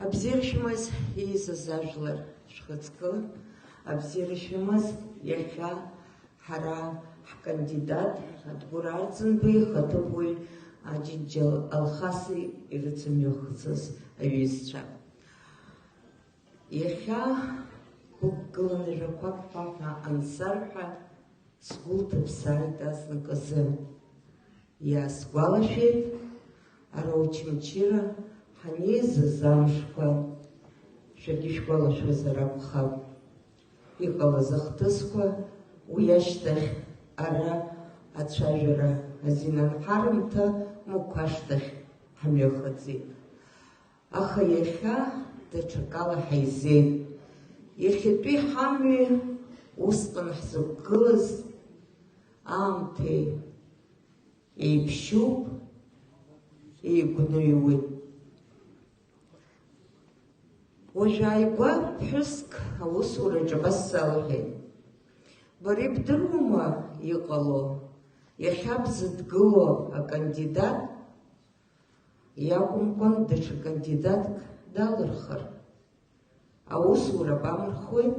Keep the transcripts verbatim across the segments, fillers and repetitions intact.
Абзиара шәымаз еизаз ажәлар шәхаҵкы, абзиара шәымаз иахьа ҳара ҳкандидат Адгәыр Арӡынба ихаҭыԥуаҩ Аџьынџьал Алхаси ирыцымҩахыҵыз аҩызцәа. Иахьа гәыкгыланы жәақәак ҳәа ансарҳәа, сгәы лҭыԥсааит азныказы. Иаасгәалашәеит ара Очамчыра ҳанеизаз амшқәа, шәаргьы шәгәалашәозар акәхап. Иҟалаз ахҭысқәа, уи ашьҭахь ара ацәажәара азин анҳарымҭа, Мықә ашҭахь ҳамҩахыҵит. Аха иахьа даҽакала ҳаизеит. Иахьатәи ҳамҩа усҟан ҳзықәгылаз аамҭеи еиԥшьуп, еигәныҩуеит. Уажә ааигәа ԥҳәыск аусураҿы абас салҳәеит: «Бара ибдыруама иҟало, иахьа бзыдгыло акандидат иакәымкәан даҽа кандидатк далырхыр? Аусура бамырхуеи?»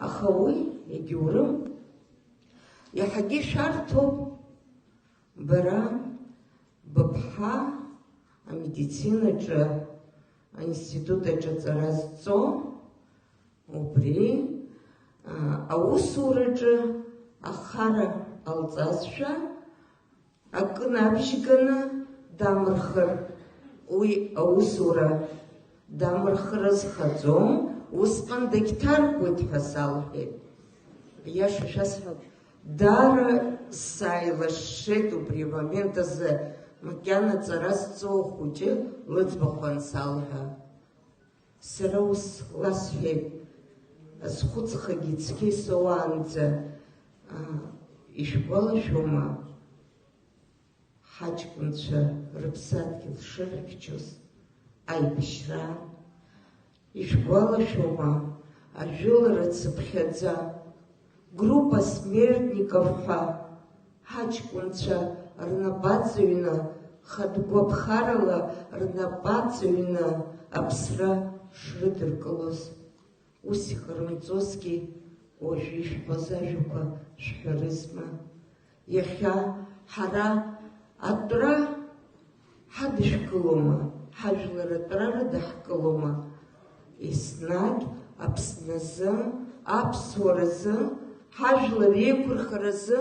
Аха уи егьаурым. Иаҳагьы шәарҭоуп, бара быԥҳа амедицинаҿы аинститут аҿы аҵара зҵо, убри, а, аусураҿы ахара ҟалҵазшәа, акы набжьганы дамырхыр, уи аусура дамырхыр азхаӡом, усҟан дагьҭаркуеит ҳәа салҳәеит. Иаша шәасҳәап, даара сааилашшеит убри амомент азы, макьана ҵара зҵоу ахәыҷы лыӡбахә ансалҳәа. Сара ус ласҳәеит, азхәыцхагьы цқьа исоуаанӡа, аа, ишәгәалашәома, ҳаҷкәынцәа рыԥсадгьыл шырыхьчоз аибашьраан? Ишәгәалашәома, ажәылара цыԥхьаӡа, группа смертников ҳәа ҳаҷкәынцәа рнапаҵаҩны, хатә гәаԥхарала рнапаҵаҩны аԥсра шрыдыркылоз? Ус иҟарымҵозгьы, уажәы ишәҳәоз ажәақәа шәҳәарызма? Иахьа ҳара атәра ҳадышәкылома, ҳажәлар атәра рыдаҳкылома? Еснагь Аԥсназы, аԥсуаразы, ҳажәлар еиқәырхаразы,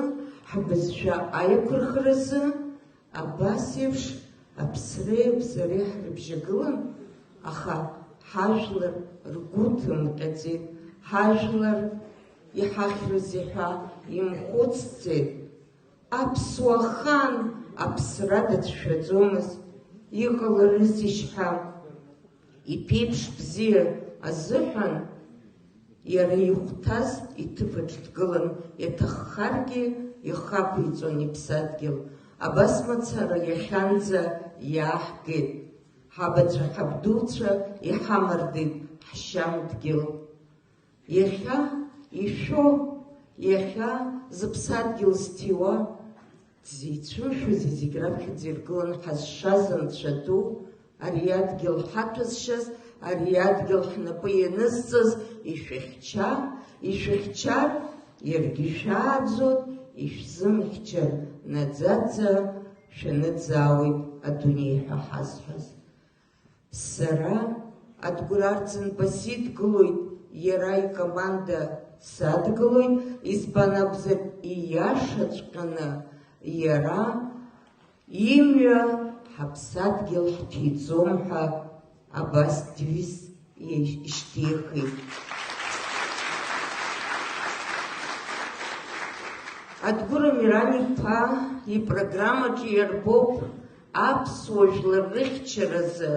ҳбызшәа аиқәырхаразы, абас еиԥш аԥсреи абзареи ҳрыбжьагылан, аха ҳажәлар ргәы ҭымҟьаӡеит, ҳажәлар иҳахьрызеи ҳәа имхәыцӡеит. Аԥсуа хан аԥсра дацәшәаӡомызт, иҟаларызишь ҳәа, иԥеиԥш бзиа азыҳәан, иара ихәҭаз иҭыԥаҿ дгылан, иаҭаххаргьы ихақәиҵон иԥсадгьыл. Абас мацара иахьанӡа иааҳгеит. Ҳабацәа, ҳабдуцәа иҳамардеит ҳшьам дгьыл. Иахьа ишәо, иахьа зыԥсадгьыл зҭиуа, дзеицәымшәози зегь раԥхьаӡа иргылан ҳазшаз Анцәа ду, ари адгьыл ҳаҭәазшьаз, ари адгьыл ҳнапы ианызҵаз, ишәыхьча, ишәыхьчар, иаргьы шәааӡот, ишәзымхьчар, наӡаӡа шәаныӡаауеит адунеи ҳәа ҳазҳәаз. Сара Адгәыр Арӡынба сидгылоит, иара икоманда садгылоит, избан акәзар, ииашаҵәҟьаны иара имҩа ҳаԥсадгьыл ҳҭиӡом ҳәа абас девиз ишьҭихит. Адгәыр Амиран-иԥа ипрограммаҿы иарбоуп аԥсуа жәлар рыхьчаразы,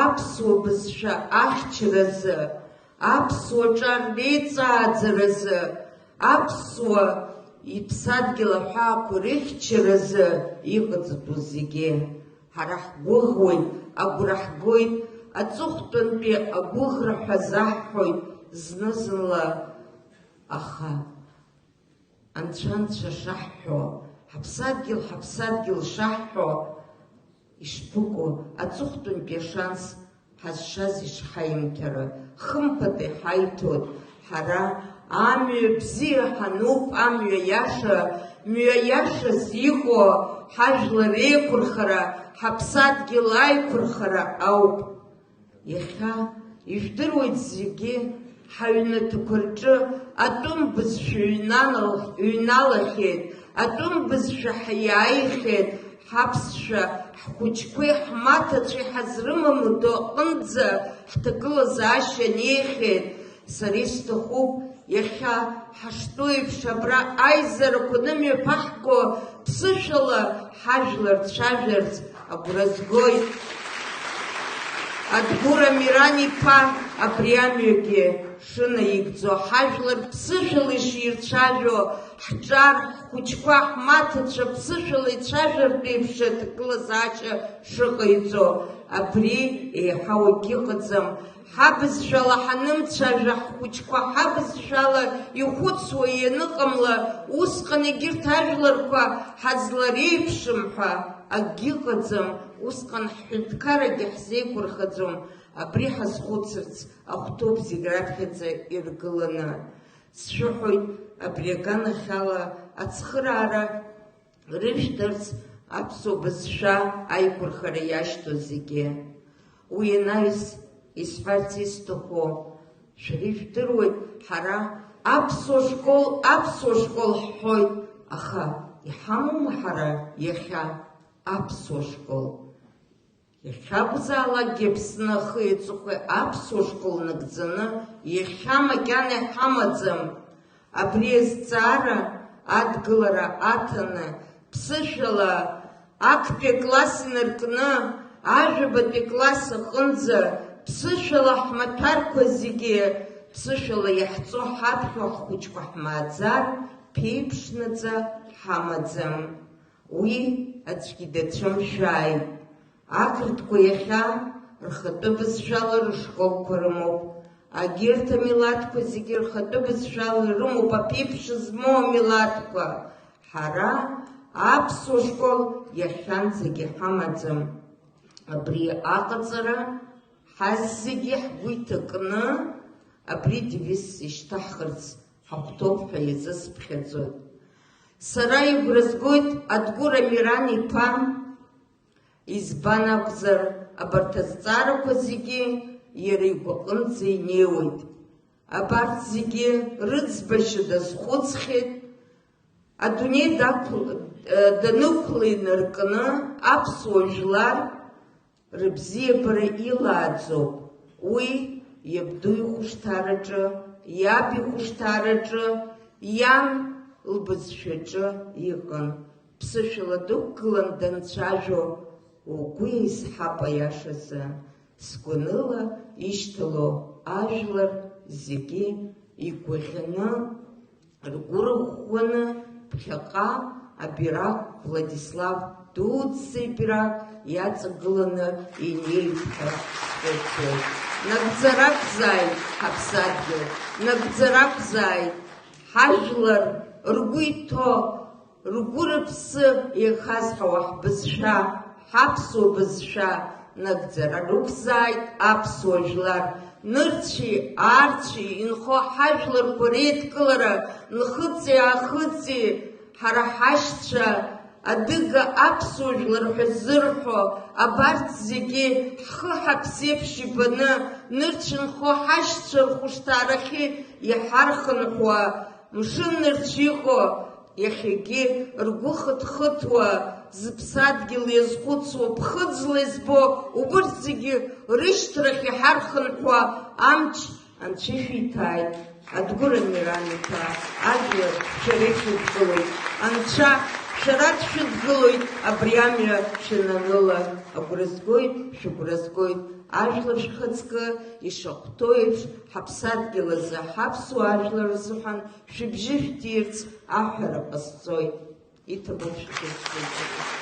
аԥсуа бызшәа ахьчаразы, аԥсуа ҿар реиҵааӡаразы, аԥсуа иԥсадгьыл аҳәаақәа рыхьчаразы иҟаҵатәу зегьы. Ҳара ҳгәыӷуеит, агәра ҳгоит, аҵыхәтәантәи агәыӷра ҳәа заҳҳәоит зны-зынла, аха Анцәа-анцәа шаҳҳәо, ҳаԥсадгьыл, ҳаԥсадгьыл шаҳҳәо, ишԥыкәу, аҵыхәтәантәи ашанс Ҳазшаз ишҳаимҭара, хымԥада иҳаиҭоит ҳара, амҩа бзиа ҳануп, амҩа иаша, мҩа иашас иҟоу ҳажәлар реиқәырхара, ҳаԥсадгьыл аиқәырхара ауп. Иахьа, ижәдыруеит зегьы, ҳаҩнаҭақәа рҿы атәым бызшәа ҩнанал-, ҩналахьеит, атәым бызшәа ҳиааихьеит, ҳаԥсшәа, ҳхәыҷқәеи ҳмаҭацәеи ҳазрымамдо аҟынӡа ҳҭагылазаашьа неихьеит. Сара исҭахуп, иахьа ҳаштәоу еиԥш абра аизарақәа нымҩаԥаҳго, ԥсышәала ҳажәлар цәажәарц агәра згоит. Адгәыр Амиран-иԥа абри амҩагьы шынаигӡо, ҳажәлар ԥсышәала иширцәажәо, ҳҿар, ҳхәыҷқәа, ҳмаҭацәа ԥсышәала ицәажәартә еиԥш аҭагылазаашьа шыҟаиҵо, абри еиҳау акгьы ыҟаӡам. Ҳабызшәала ҳанымцәажәа, ҳхәыҷқәа ҳабызшәала ихәыцуа ианыҟамла, усҟан егьырҭ ажәларқәа ҳазлареиԥшым ҳәа акгьы ыҟаӡам, усҟан ҳҳәынҭқарагьы ҳзеиқәырхаӡом, абри ҳазхәыцырц ахәҭоуп зегь раԥхьаӡа иргыланы. Сшәыҳәоит, абри аганахьала ацхыраара рышәҭарц аԥсуа бызшәа аиқәырхара иашьҭоу зегьы. Уи анаҩс исҳәарц исҭаху, шәара ижәдыруеит, ҳара аԥсуа школ, аԥсуа школ ҳҳәоит, аха иҳамоума ҳара иахьа аԥсуа школ? Иахьакәзаалакгьы Аԥсны ахи аҵыхәеи аԥсуа школ нагӡаны иахьа макьана иҳамаӡам. Абри азҵаара адгылара аҭаны, ԥсышәала актәи акласс инаркны, ажәабатәи акласс аҟынӡа, ԥсышәала ҳмаҭәарқәа зегьы, ԥсышәала иаҳҵо ҳаԥхьо ҳхәыҷқәа ҳмааӡар, ԥеиԥшнаӡа ҳамаӡам. Уи аӡәгьы дацәымшәааит. Ақырҭқәа иахьа рхатәы бызшәала рышколқәа рымоуп. Агьырҭ амилаҭқәа зегьы рхатәы бызшәала ирымоуп аԥеиԥш змоу амилаҭқәа. Ҳара аԥсуа школ иахьанӡагьы ҳамаӡам. Абри аҟаҵара ҳаззегьы ҳгәы иҭакны абри девиз ишьҭаҳхырц ҳахәҭоуп ҳәа иазысԥхьаӡоит. Сара игәра згоит Адгәыр Амиран-иԥа, избан акәзар, абарҭ азҵаарақәа зегьы иара игәаҟынӡа инеиуеит. Абарҭ зегьы рыӡбашьа дазхәыцхьеит, адунеи дақәл-, данықәла инаркны аԥсуа жәлар рыбзиабара илааӡоуп. Уи иабду ихәышҭаараҿы, иаб ихәышҭаараҿы, иан лбызшәаҿы иҟан. Ԥсышәала дықәгылан данцәажәо, угәы еизҳап аиашазы. Сгәаныла ишьҭало ажәлар зегьы игәаӷьны, ргәы рыӷәӷәаны, ԥхьаҟа абираҟ, Владислав дуӡӡа ибираҟ иаҵагыланы инеит ҳәа сдыршәоит. Нагӡара ақәзааит ҳаԥсадгьыл, нагӡара ақәзааит ҳажәлар ргәы иҭоу, ргәы-рыԥсы еихазҳауа ҳбызшәа, ҳаԥсуа бызшәа, нагӡара рықәзааит аԥсуа жәлар, нырцәи аарцәи инхо ҳажәларқәа реидкылара нхыҵи-аахыҵи, ҳара ҳашьцәа, адыга аԥсуа жәлар ҳәа ззырҳәо, абарҭ зегьы ҳхы ҳаԥсеиԥш ибаны, нырцә инхо ҳашьцәа рхәышҭаарахьы иҳархынҳәуа, мшын нырцә иҟоу, иахьагьы ргәы хыҭхыҭуа, зыԥсадгьыл иазхәыцуа, ԥхыӡла избо, убырҭ зегьы рышьҭрахь иҳархынҳәуа амч Анцәа ишәиҭааит, Адгәыр Амиран-иԥа, ажәлар шәара ишәыдгылоит. Анцәа шәара дшәыдгылоит, абри амҩа шәананыла. Агәра згоит, шәыгәра згоит, ажәлар шәхаҵкы ишахәҭоу еиԥш, ҳаԥсадгьыл азы, ҳаԥсуа ажәлар рзыҳәан шәыбжьы шәҭирц аҳәара ҟасҵоит. Иҭабуп шәхы шәзеиҿыркыз.